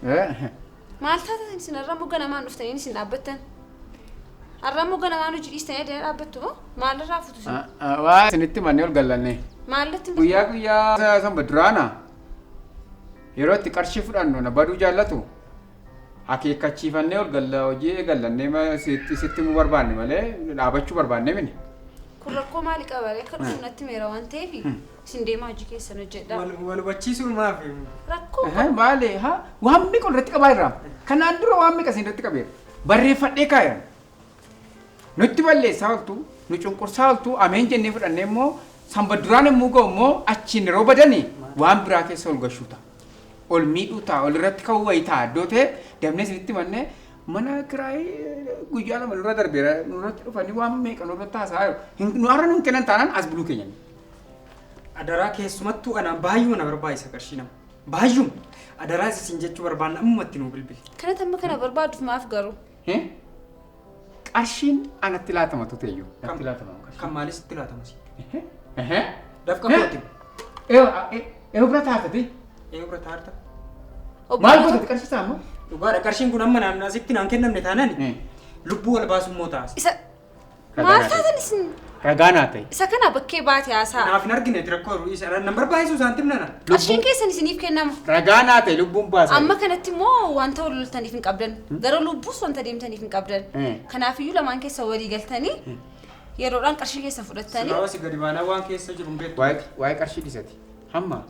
Maal taatan isin har'a immoo ganamaan dhuftanii isin dhaabbattan? Har'a immoo ganamaan hojii dhiistanii addana dhaabbattu moo? Maalirraa futu isin? Waa isinitti mannee ol gallanne. Maallatti hin Guyyaa guyyaa sanba duraana yeroo itti qarshii fudhannu na baduu jaallatu akeekkachiifannee ol galla hojii eegallannee sitti himuu barbaanne malee dhaabachuu barbaanne mini. Kun rakkoo maali qaba? Akka dhufu natti meera waan ta'eef isin deemaa hojii keessan hojjedhaa. Wal hubachiisuun maaf? Rakkoo Ehe, Maali ha waan meeqa irratti qabaa jirra. Kanaan dura waan meeqa isin irratti qabeera. Barreeffadhee kaa'eera. Nutti balleessaa oltu, nu cunqursaa oltu, ameen jennee fudhannee immoo sanba duraan yommuu ga'u immoo achiin yeroo badani waan biraa keessa ol gashuu ta'a. Ol miidhuu ta'a, ol irratti ka'uu wayii ta'a. Iddoo ta'e dabnee isinitti mannee mana kiraayii guyyaa lama nurra darbeera nurratti dhufanii waan meeqa nurratti haasa'aa jiru. Nu har'a nuun kennan taanaan as buluu keenya. Adaraa keessumattuu anaan baay'uma na barbaachisa qarshii nama. Baay'uma. Adaraa isin jechuu barbaanna ammumatti nuu bilbili. Kanatti amma kana barbaaduuf maaf garuu? Qarshiin anatti laatama tuteeyyuu. Natti laatama qarshiin. Kan maalis itti laatama si? Ehe. Dafqa kooti. Eeyo bira taatati. Eeyo bira taarta. Maal gootati qarshii isaa ammoo? Dhugaadha qarshiin kun amma naan asitti naan kennamne taanaan lubbuu wal baasuu immoo taas. Isa maal taatan isin Ragaa naa ta'e. isa kana bakkee baate haasaa. Naaf hin argine rakkoo isa nan barbaachisu saantim nana. Qarshiin keessan isiniif kennama. Ragaa naa ta'e lubbuun baasa. Amma kanatti immoo wanta wal loltaniif hin qabdan. Gara lubbuus wanta deemtaniif hin qabdan. Kanaafiyyuu lamaan keessa walii galtanii yeroodhaan qarshii keessa fudhattanii. Silaa si gadi baanaa waan keessa jiru hin beektu. Waa'ee qarshii dhisati. Hamma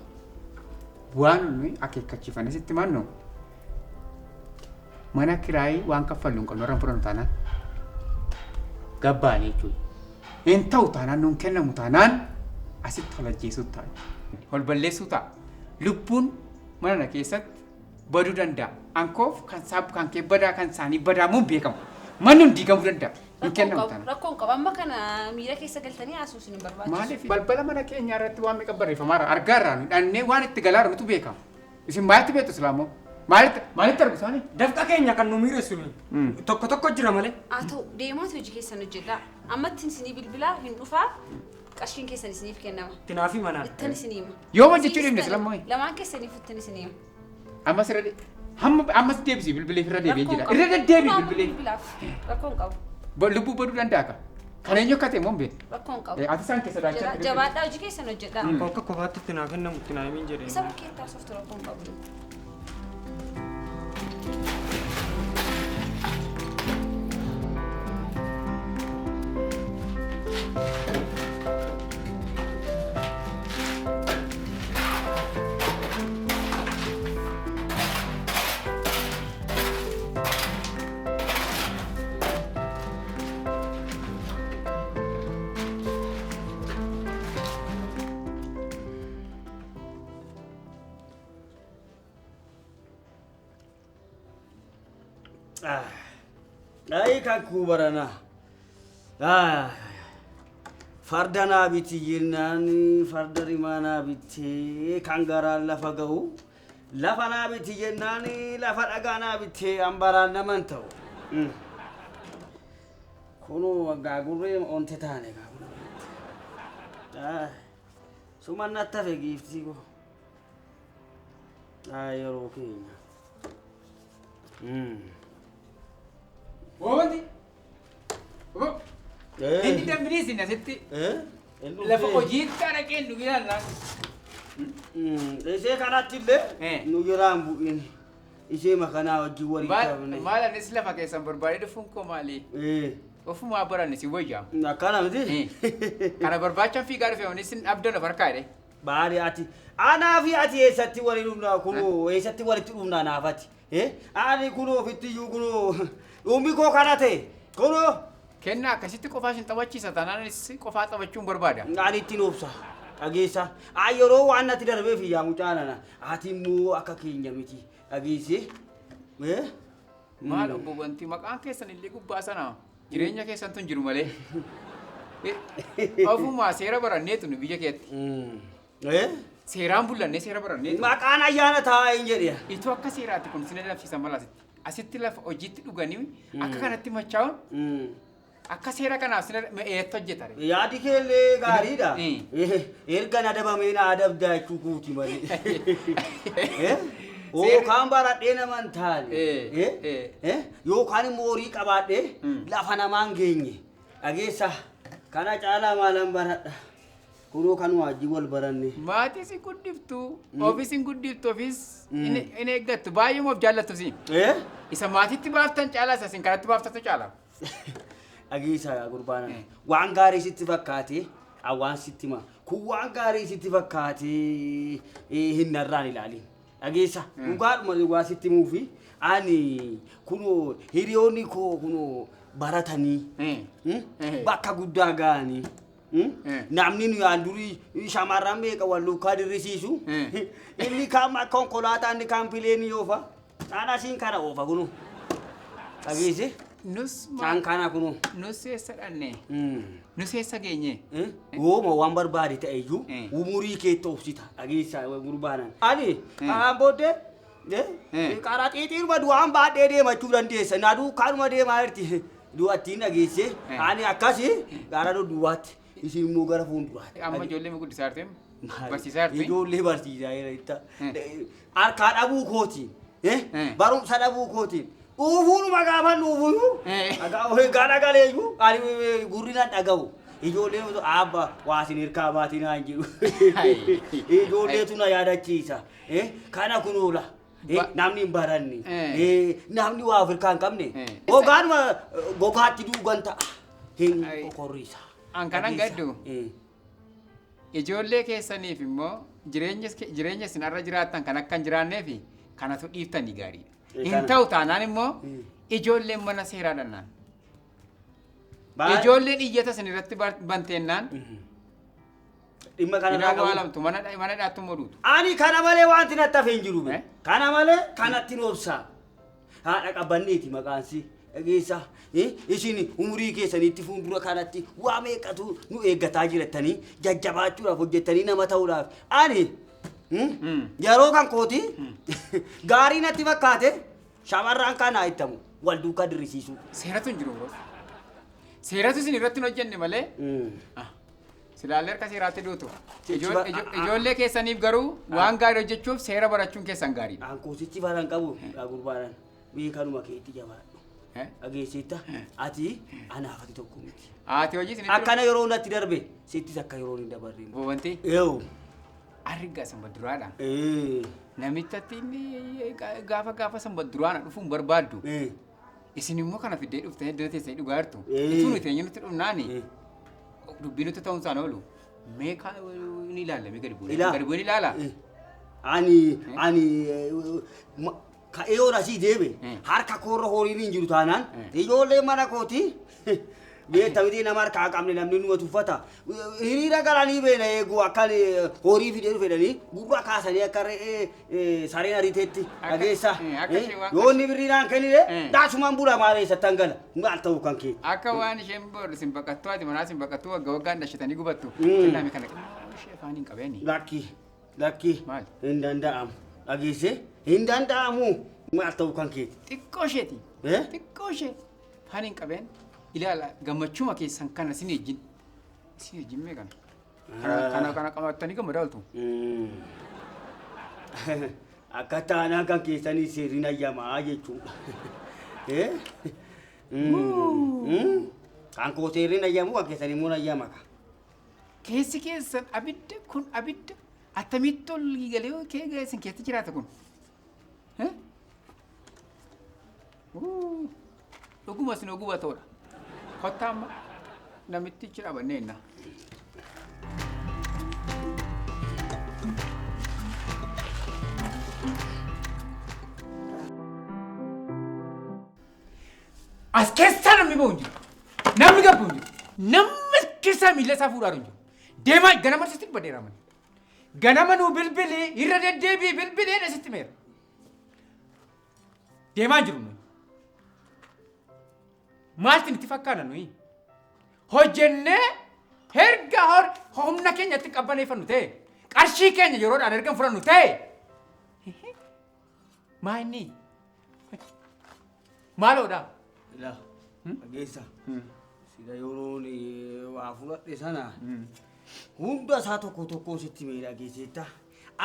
waan nuyi akeekkachiifannee sitti mannu mana kiraayii waan kaffallu hin qabnu irra hin fudhannu taanaan gabbaane jechuudha. Hin ta'u taanaan nuun kennamu taanaan asitti ol ajjeesuu ta'a. Ol balleessuu ta'a. Lubbuun mana na keessatti baduu danda'a. Ankoof kan saab kan kee badaa kan isaanii badaa immoo hin beekamu. Manni hun diigamuu danda'a. Hin kennamu taanaan. Rakkoon qabu. Amma kana miira keessa galtanii haasuu isin hin barbaachisu. Maaliif balbala mana keenyaa irratti waan meeqa barreeffamaa jira argaa irraa nu dhannee waan itti galaa jiru nutu beekama. Isin maalitti beektu silaa immoo? Maalitti maalitti argu isaanii? Dafqa keenya kan nu miiressu nuyi. Tokko tokko jira malee. Haa ta'u deemaati hojii keessan hojjedhaa. Ammatti isinii bilbilaa hin dhufaa qarshiin keessan isiniif kennama. Itti naaf hima naan. Ittan isinii hima. Yoom hojjechuu dhiifne sila immoo? Lamaan keessaniif ittan isinii hima. Ammas irra hamma ammas deebisi bilbileef irra deebi'ee jira. Irra deddeebi Kun amma bilbilee. bilbilaaf. Rakkoon qabu. Lubbuu baduu danda'a ka. Kan eenyu akka ta'e immoo hin beeknu. Rakkoon qabu. Ati isaan keessa daachaa Jabaadhaa hojii keessan hojjedhaa. Akka kophaatti itti naa kennamu itti naa himin jedhee. Isa bakkeetti haasoftu rakkoon qabu. Ay kakkuu baranaa. Farda naa biti jennaan farda rimaa naa bittee kan garaan lafa ga'u. Lafa naa biti jennaan lafa dhagaa naa bittee an baraan naman ta'u. Kunoo gaagurree onte taane gaagurree. Suman natti hafe giiftii koo. Yeroo keenya. Wanti. Inni dambinii isin asitti lafa hojiitti araqeen dhuginaan laata. Ishee kanatti illee nu jiraan bu'in. Ishee makanaa wajjin waliin qabne. Maal anis lafa keessan barbaadee dhufuun koo maali? Ofumaa baranne si wayyaa. Akkana miti. Kana barbaachaan fiigaa dhufe anis sin dhabdan of harkaa jedhe. Baali ati anaa fi ati eessatti waliin dhufnaa kunoo eessatti walitti dhufnaa naaf ati. Ani kunoo ofitti iyyuu kunoo dhummi koo kana ta'e kunoo. Kennaa akkasitti qofaa isin taphachiisa taanaan anis qofaa taphachuun barbaada. Ani ittiin obsa dhageessa. Haa yeroo waan natti darbeef yaa mucaa nana ati immoo akka keenya miti dhageesse. Maal obbo Bantii maqaan keessan illee gubbaa sana jireenya keessantu hin jiru malee. Ofumaa seera baranneetu nu biyya keetti. Seeraan bullannee seera barannee. Maqaan ayyaana taa'ee hin jedhe. Itoo akka seeraatti kun sin adabsiisan mala asitti. Asitti lafa hojiitti dhuganii akka kanatti machaa'uun akka seera kanaaf sin eetti hojjeta. Yaadi kee illee gaariidha. Erga na adabamee na adabdaa jechuu kooti malee. Yookaan baradhee nama hin taane. Yookaan immoo horii qabaadhee lafa namaa hin geenye. Dhageessa kana caalaa maalan baradha. Kunoo kan wajjin wal baranne. Maatii si guddiftu, ofiis hin guddiftu, ofiis hin eeggattu, baay'ee of jaallattu si. Isa maatiitti baaftan caalaa isa isin kanatti baaftantu caala. Dhageessa gurbaanan. Waan gaarii sitti fakkaate waan sitti hima. Kun waan gaarii sitti fakkaate hin narraan ilaalin. Dhageessa dhugaadhuma waan sitti himuufi ani kunoo hiriyoonni koo kunoo baratanii bakka guddaa ga'anii. Namni nu yaan durii shamarran meeqa wal duukaa dirrisiisu. Inni kaan konkolaataa inni kaan pileenii oofa. Naan asiin kana oofa kunoo. Dhageesse? Nus Naan kana kunoo. Nus eessa dhanne? Nus eessa geenye? Wooma waan barbaade ta'e iyyuu umurii keetti obsita dhageessa gurbaanan. Ani kanaan booddee karaa xiixiiruma du'aan baadhee deemachuu dandeessa. Na duukaanuma deemaa jirti. Du'attiin dhageesse. Ani akkasi gara dudduubaatti isin immoo gara fuulduraatti. Amma ijoollee guddisaa jirti? Barsiisaa jirti? Ijoollee barsiisaa jirta. Harkaa dhabuu kootiin. Barumsa dhabuu kootiin. Dhuufuunuma gaafa dhuufuyyuu. Gara galeeyyuu ani gurri nan dhaga'u. Ijoolleen osoo abba waa isin hirkaa baatii naan jedhu. Ijoolleetu na yaadachiisa. Kana kun oola. Namni hin baranne. Namni waa of hirkaa hin qabne. Gogaanuma gogaatti duugan ta'a. Hin qokorriisa. An kanan gaddu. Ijoollee keessaniif immoo jireenya isin irra jiraattan kan akka hin jiraanneef kanatu dhiiftanii gaariidha. Hin ta'u taanaan immoo ijoolleen mana seeraa dhannaan. Ijoolleen iyyata isin irratti banteennaan Dhimma kana hin awwaalamtu mana dhaattu immoo duutu. Ani kana malee wanti natti hafe hin jiru. Kana malee kanatti obsa. Haadha qabanneeti maqaansi. Dhageessa isin umurii keessanitti fuuldura kanatti waa meeqatu nu eeggataa jirattanii jajjabaachuudhaaf hojjettanii nama ta'uudhaaf. Ani yeroo kan kooti gaarii natti fakkaate shamarran kana ittamu wal duukaa dirrisiisu. Seeratu hin jiru bro. Seeratu isin irratti hin hojjenne malee. Silaallee harka seeraatti duutu. Ijoollee keessaniif garuu waan gaarii hojjechuuf seera barachuun keessan gaariidha. Ankoosichi baran qabu gurbaanan beekanuma keetti jabaadhu. Dhageessetta ati anaaf ati tokko miti. Ati hojii isinitti. Akkana yeroo natti darbe sittis akka yeroo hin dabarre. Wanti. Eewu. Argaa sanbaduraadha. Namichatti inni gaafa gaafa sanbaduraana dhufuun barbaaddu. Isin immoo kana fiddee dhuftanii iddoo teessanii dhugaa jirtu. Ituu nuti eenyu nutti dhumnaani. Dubbii nutti ta'uun isaan oolu. Mee ni ilaalla mee gadi bu'ee. Gadi bu'ee ni ilaala. Ani ani ka'ee yoo asii deeme harka koorra horiin hin jiru taanaan ijoollee mana kooti beektamiti nama harkaa qabne namni numa tuffata. Hiriira galanii beena eeguu akka horii fidee dhufedhanii gurra kaasanii akka re'ee sareen ariitetti dhageessa. Yoo inni birrii naan kennine daasumaan bula maal eessattan gala maal ta'uu kan kee. Akka waan isheen booda sin baqattu ati manaa sin baqattu waggaa waggaan dhashatanii gubattu. Kenname kana ishee afaan hin qabeeni. Lakki lakki hin danda'amu dhageesse hin danda'amu maal ta'uu kan keeti. Xiqqoo isheeti. Xiqqoo ishee afaan hin qabeen. Ilaala gammachuma keessan kana isin ejjin. Isin ejjin mee kana? Kana kana qabattanii gammadaa ooltu. Akka taanaan kan keessanii seerri ayyamaa jechuudha. Kan koo seerri ayyamu kan keessanii immoo ayyama ka. Keessi keessan abidda kun abidda attamitti ol galee kee isin keessa jiraata kun? Dhuguma isin oguma ta'uudha. Kottaa amma namittichi dhaabannee inna. As keessaa namni ba'u hin jiru. Namni gabbu hin jiru. Namni keessaa miila isaa fuudhaa hin jiru. Deemaa ganama sitti badeera mani. Ganama nuu bilbilee irra deddeebi'ee bilbilee sitti meera. Deemaa hin jiru nuyi. Maaltu nutti fakkaata nuyi? Hojjennee herga humna keenyatti qabbaneeffannu ta'e Qarshii keenya yeroodhaan erga hin fudhannu ta'e. Maa inni? Maaloodha? Ilaa dhageessa. Sila yeroon waa fudhadhe sana hunda isaa tokko tokkoon sitti mee dhageesseetta.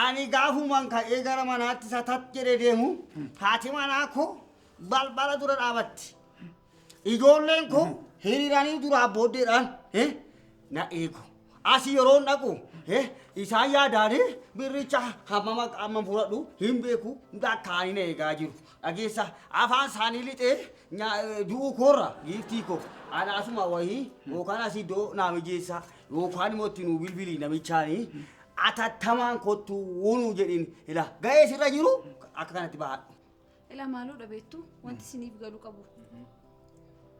Ani gaafumaan ka'ee gara manaatti isa tat jedhee deemu haati manaa koo balbala dura dhaabatti. Ijoolleen koo hiriiranii duraa booddeedhaan na eegu. Asii yeroon dhaqu isaan yaadaanii birricha hammam akka hammam fudhadhu hin beeku lakkaa'anii na eegaa jiru. Dhageessa afaan isaanii lixee du'uu koorra giiftii koo ana asuma wayii yookaan asii iddoo naa mijeessa yookaan immoo itti nuu bilbilii namichaanii atattamaan kottu nuu jedhin ila ga'ee sirra jiru akka kanatti bahadhu. Ilaa maaloodha beektu wanti isiniif galuu qabu.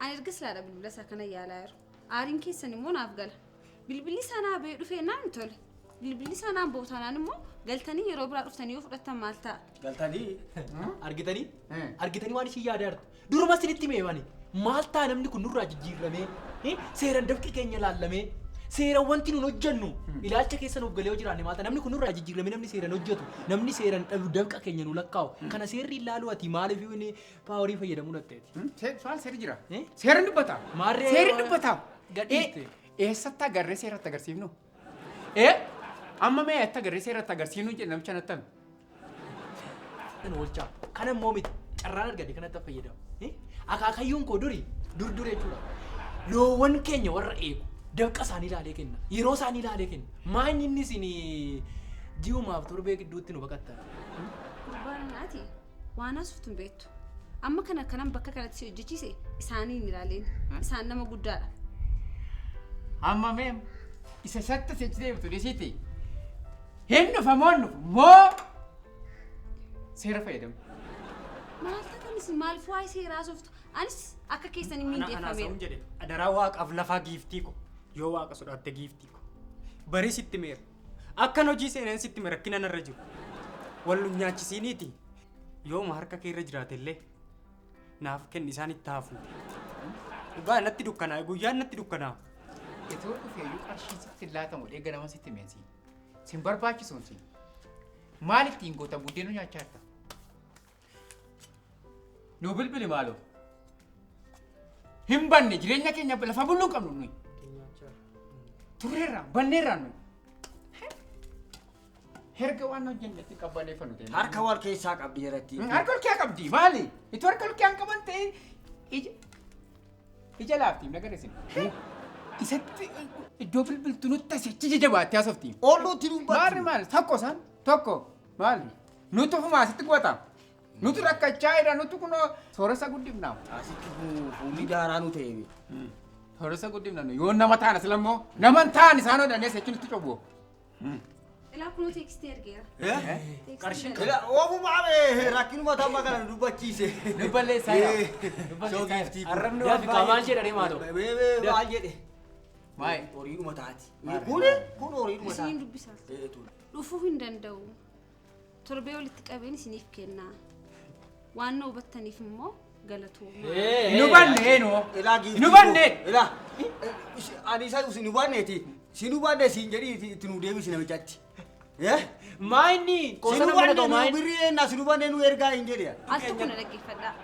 Ani erga silaadha bilbila isaa kana yaalaa jiru. Aariin keessan immoo naaf gala. Bilbilli isaa naa ba'ee dhufee naan tole. Bilbilli isaa naan ba'u taanaan immoo galtanii yeroo biraa dhuftanii yoo fudhattan maal ta'a? Galtanii Argitanii? Argitanii waan ishii yaadaa jirtu. Duruma isinitti himee mani. Maal ta'a namni kun nurraa jijjiirramee, seeraan dafqi keenya laallamee, seeraan wanti nun hojjennu ilaalcha keessa nuuf galee yoo jiraanne maal ta'a namni kun nurraa jijjiirramee namni seeraan hojjetu, namni seeraan dafqa keenya nu lakkaa'u. Kana seerri ilaaluu ati maaliif inni paawarii fayyadamuu dhatteeti? Maal seerri jira? Eh? Seerri dubbata. Maarree Seerri dubbata. Gadhiiste. Eessatti agarree seeratti agarsiifnu? Amma mee eessatti agarree seeratti agarsiifnu jedhe namicha natti hime. Kan oolchaa. Kana immoo miti. Carraan argate kanatti fayyadamu. Akaakayyuun koo duri dur dur jechuudha. Loowwan keenya warra eegu dafqa isaanii ilaalee kenna. Yeroo isaanii ilaalee kenna. Maa inni inni isin ji'umaaf torbee gidduutti nu baqattan? Gurbaan anaati waan haasoftu hin beektu. Amma kana kanan bakka kanatti si hojjechiise isaanii hin ilaaleen. Isaan nama guddaadha. Amma mee isa isatti si'achi deemtu dhiisiiti. Hin dhufa moo hin dhufu moo seera fayyadamu. Maal taatan isin maaliif waa'ee seeraa haasoftu? Anis akka keessan hin Ana miindeeffameera. sa'uun jedhe adaraa waaqaaf lafaa giiftii ko yoo waaqa sodaatte giiftii ko barii sitti meera akkan hojii seeneen sitti meera rakkina narra jiru wal nyaachisiiniiti yooma harka kee irra jiraate illee naaf kenni isaan itti hafu dhugaa natti dukkanaa guyyaan natti dukkanaa. Itoo dhufeeyyuu qarshiin sitti hin laatamu dheega nama sitti meensi. Sin barbaachisuun si. Maal ittiin goota buddeena nyaachaa jirta? Nuu bilbili maaloo. Hin banne jireenya keenya lafa bulluu hin qabnu nuyi. Turreerra banneerra nuyi. Herga waan hojjennetti qabbaneeffannu ta'e. Harka wal keessaa qabdi jedhatti. Harka ol kee qabdi maali? Itoo harka ol kee hin qaban ta'e ija ija laaftiif nagarreessin. Isatti iddoo bilbiltu nutti asichi jajjabaattee haasofti. Oolluutti dubbatti. Maali maali tokko isaan tokko maali? Nuti ofumaa asitti qubata. Nuti rakkachaa jira nuti kunoo sooressa guddifna. Asitti fuulli daaraa nu ta'e. Sooressa guddifna yoo nama ta'an asila immoo nama hin ta'an isaan hodhanii asitti nutti cubu. Ilaa kunoo teekstii ergeera. Qarshiin Ila ofumaa rakkinuma tamma kana nu dubbachiise. Nu balleessaa jira. Nu balleessaa jira. Arrabni waan Dafi kaa maal jedhanii maaloo? Maal jedhe? Maali? Horiidhuma taati. Kun horiidhuma Isiniin taati. dubbisaa. Dhufuu hin danda'u. Torbee walitti qabeen isiniif kenna. Waan na hubattaniif immoo galatooma. Nu bannee noo. Ilaa giiftii. Nu bannee. Ilaa ani isa si nu banneeti. Si nu banne siin jedhii itti nu deebisi namichatti. Maa inni Si qoosa nu nama banne dhaga'u maa nu inni? birrii eenna si nu banne nu ergaa hin jedhe. Al tokko na dhaggeeffadhaa.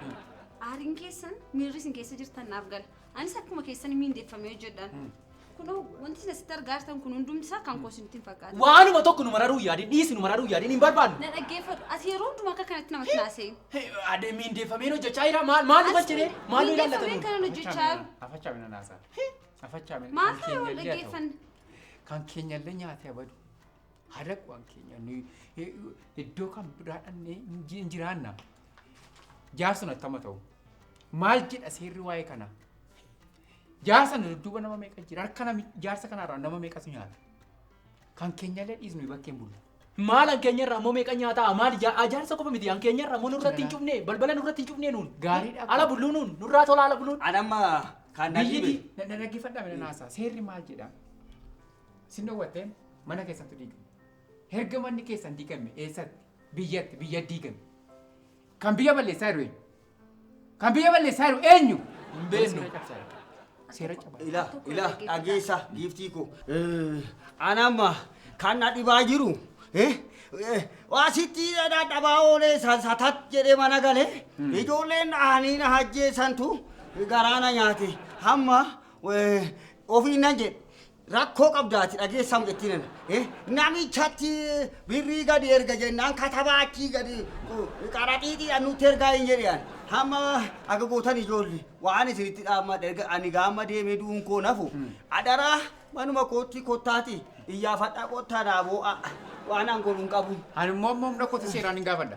Aariin keessan miirri isin keessa jirtan naaf gala. Anis akkuma keessan miindeeffamee hojjedhaan. Kunoo wanti isin asitti argaa jirtan kun hundumti isaa kan koo isinitti hin fakkaatu. Waanuma tokko nu mararuu yaadin dhiisi nu mararuu yaadin hin barbaadnu. Na dhaggeeffadhu. Ati yeroo hundumaa akka kanatti namatti naasee. Adee miindeeffameen hojjechaa jira maal maal nu galchine maal nu ilaallatan Miindeeffameen nuun? kanan hojjechaa jiru. Afachaa mina naasaa. Afachaa mina. Maal ta'e wal dhaggeeffanne? Kan keenyallee nyaatee abadu. Hadaqu kan keenya nuyi iddoo kan biraa dhannee hin jiraanna. Jaarsa natti amma ta'u. Maal jedha seerri waa'ee kanaa? Jaarsa nu dudduuba nama meeqa jira? Harka nami jaarsa kanarraa nama meeqatu nyaata? Kan keenyallee dhiisnu bakkee hin bulle. Maal an keenyarraa immoo meeqa nyaataa? Maal ijaarsa qofa miti an keenyarraa immoo nurratti hin cufne balbala nurratti hin cufne nuun. Gaariidha. Ala bulluu nuun nurraa tola ala bulluun. Ani amma kan na Biyyi dhibe. na dhaggeeffadhaa mina naasaa. Seerri maal jedha? Sin dhoowwatteen mana keessantu diigame. Herga manni keessan diigame eessatti? Biyyatti biyya diigame. Kan biyya balleessaa jiru eenyu? Kan biyya balleessaa jiru eenyu? Hin beeknu. Seera cabaa. Ilaa ilaa dhageessa giiftii koo. Ani amma Kan na dhibaa jiru. Waa sitti dhadhabaa oolee satat jedhee mana galee ijoolleen dhahanii na ajjeesantu garaa na nyaate. Hamma ofiin nan jedhe. Rakkoo qabdaati dhageessam jettiin. Namichatti birrii gadi erga jennaan katabaa achii gadi qaraxiitiidhaan nutti ergaa hin jedhan. Hamma akka gootan ijoolli waan isinitti dhaammadha erga ani gaama deemee du'uun koo nafu. Adaraa manuma kootti kottaati iyyaafadhaa kottaa naa boo'a waan an godhu hin qabu. Ani immoo amma humna kooti seeraan hin gaafadha.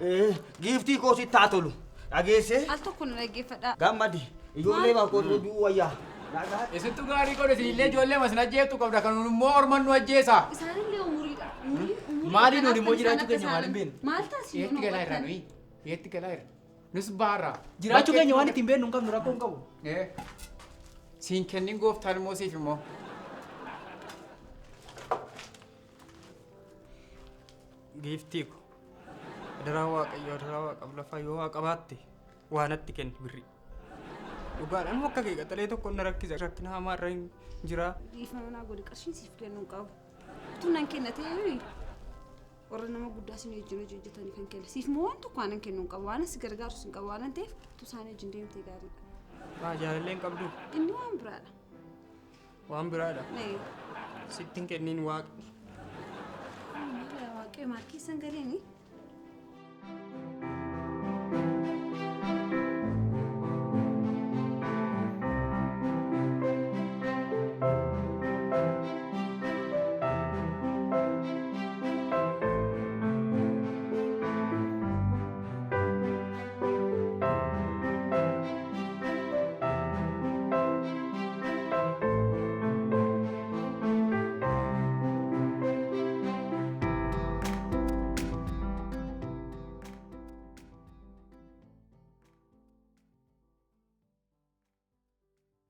Giiftii koo sitti haa tolu. Dhageesse Al tokko na dhaggeeffadhaa. Gammadi ijoollee bakkoota du'uu wayyaa. Nagaa. Isittu gaarii godhe isinillee ijoollee masin ajjeeftu qabda kan immoo orman nu ajjeesa. Isaanillee umuriidha. Umurii umurii Maaliin kanaaf nuti immoo kan isaan jiraachuu akka keenya maaliin isaan- beeknu? Maal taasisuu Eetti galaa irraa nuyi. Eetti galaa irra. Nus baarraa. Jiraachuu keenya waan ittiin beeknu hin qabnu, rakkoo hin qabu. Siin kennin gooftaan immoo siif immoo. Giiftii ko. Adaraa Waaqayyoo, adaraa Waaqaaf lafaa, yoo waa qabaatte waa natti kenni birrii. Dhugaadhaan akka kee qaxalee tokko na rakkisa, rakkina hamaa irra hin jira. Dhiifama naa godhi, qarshiin siif kennuu hin qabu. Utuu nan kenna ta'e warra nama guddaa isin wajjin hojii hojjetanii kan kenna. Siif immoo waan tokko waan kennuu hin qabu. Waan si gargaarus hin qabu waan ta'eef utuu isaan wajjin deemtee gaariidha. Maa jaalallee hin qabdu? Inni waan biraadha. Waan biraadha. Nee. Sitti hin kenniin Waaqni. Maal Waaqayyo maal keessan galeeni?